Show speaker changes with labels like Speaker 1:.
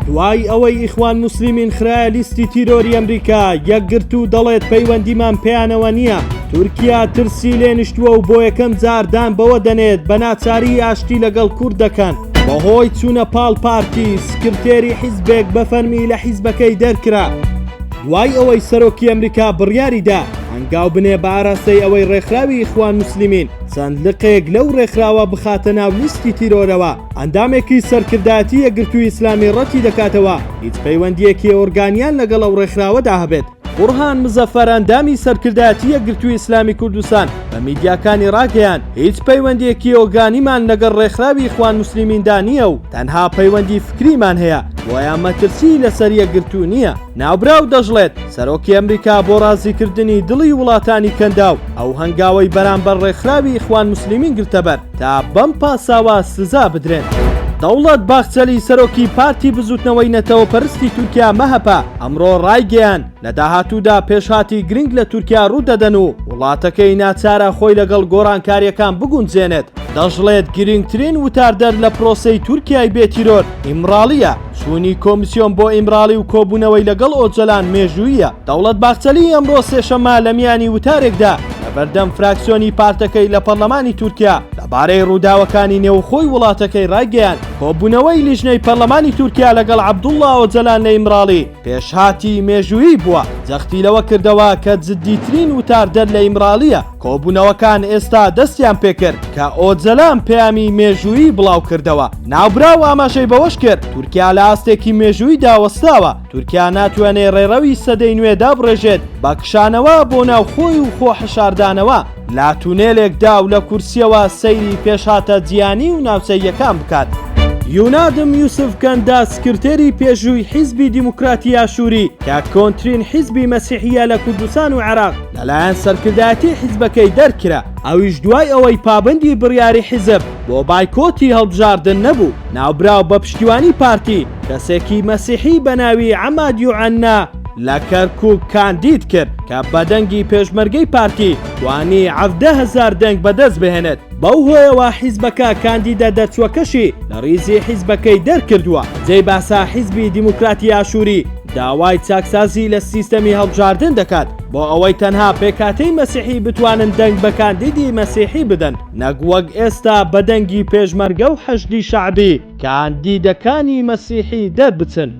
Speaker 1: دوای ئەوەی ئیخوان موسلیمین خرایە لیستی تیرۆری ئەمریکا، یەکگرتوو دەڵێت پەیوەندیمان پێیانەوە نییە، تورکیا ترسی لێنیشتووە و بۆ یەکەم جار دان بەوە دەنێت بە ناچاری ئاشتی لەگەڵ کورد دەکەن. بەهۆی چوونە پاڵ پارتی، سکرتێری حیزبێک بە فەرمی لە حیزبەکەی دەرکرا. دوای ئەوەی سەرۆکی ئەمریکا بڕیاریدا هەنگاو بنێ بە ئاراستەی ئەوەی ڕێکخراوی ئیخوان موسلیمین چەند لقێک لەو ڕێکخراوە بخاتە ناو لیستی تیرۆرەوە، ئەندامێکی سەرکردایەتی یەکگرتووی ئیسلامی ڕەتی دەکاتەوە هیچ پەیوەندییەکی ئۆرگانیان لەگەڵ ئەو ڕێکخراوەدا هەبێت. بوڕهان مزەفەر ئەندامی سەرکردایەتی یەکگرتووی ئیسلامی کوردستان بە میدیاکانی ڕاگەیاند، هیچ پەیوەندییەکی ئۆرگانیمان لەگەڵ ڕێکخراوی ئیخوان موسلیمیندا نییە و تەنها پەیوەندی فکریمان هەیە، بۆیە مەترسیی لەسەر یەکگرتوو نییە. ناوبراو دەشڵێت، سەرۆکی ئەمریکا بۆ ڕازیکردنی دڵی وڵاتانی کەنداو ئەو هەنگاوەی بەرامبەر ڕێکخراوی ئیخوان موسلیمین گرتەبەر تا بەم پاساوە سزا بدرێن. دەوڵەت باخچەلی سەرۆکی پارتی بزوتنەوەی نەتەوەپەرستی تورکیا مەهەپە ئەمڕۆ ڕایگەیاند، لە داهاتوودا پێشهاتی گرنگ لە تورکیا ڕوودەدەن و وڵاتەکەی ناچارە خۆی لەگەڵ گۆڕانکارییەکان بگونجێنێت. دەشڵێت، گرنگترین وتاردەر لە پرۆسەی تورکیای بێ تیرۆر، ئیمراڵییە. چوونی کۆمیسیۆن بۆ ئیمراڵی و کۆبوونەوەی لەگەڵ ئۆجەلان مێژووییە. دەوڵەت باخچەلی ئەمڕۆ سێشەممە لە میانی وتارێکدا لەبەردەم فراکسیۆنی پارتەکەی لە پەرلەمانی تورکیا لەبارەی ڕووداوەکانی نێوخۆی وڵاتەکەی ڕایگەیاند، کۆبوونەوەی لیژنەی پەرلەمانی تورکیا لەگەڵ عەبدوڵڵا ئۆجەلان لە ئیمراڵی پێشهاتی مێژوویی بووە، جەختی لەوە کردەوە کە جددیترین وتاردەر لە ئیمراڵییە. کۆبوونەوەکان ئێستا دەستیان پێکرد کە ئۆجەلان پەیامی مێژوویی بڵاوکردەوە. ناوبراو ئاماژەی بەوەشکرد، تورکیا لە ئاستێکی مێژووییدا وەستاوە، تورکیا ناتوانێ ڕێڕەوی سەدەی نوێ دابڕێژێت بە کشانەوە بۆ ناو خۆی و خۆ حەشاردانەوە لە تونێلێکدا و لە کورسییەوە سەیری پێشهاتە جیهانی و ناوچەییەکان بکات. یونادم یوسف کەندا سکرتێری پێشووی حیزبی دیموکراتی ئاشووری کە کۆنترین حیزبی مەسیحییە لە کوردستان و عێراق، لەلایەن سەرکردایەتی حیزبەکەی دەرکرا، ئەویش دوای ئەوەی پابەندی بڕیاری حیزب بۆ بایکۆتی هەڵبژاردن نەبوو. ناوبراو بە پشتیوانی پارتی، کەسێکی مەسیحی بە ناوی عەماد یوعەننا لە کەرکوک کاندید کرد کە بە دەنگی پێشمەرگەی پارتی توانی 17,000 دەنگ بەدەست بهێنێت، بەو هۆیەوە حیزبەکە کاندیدە دەرچووەکەشی لە ڕیزی حیزبەکەی دەرکردووە. جێی باسە حیزبی دیموکراتی ئاشووری داوای چاکسازی لە سیستەمی هەڵبژاردن دەکات بۆ ئەوەی تەنها پێکهاتەی مەسیحی بتوانن دەنگ بە کاندیدی مەسیحی بدەن نەک وەک ئێستا بە دەنگی پێشمەرگە و حەشدی شەعبی کاندیدەکانی مەسیحی دەربچن.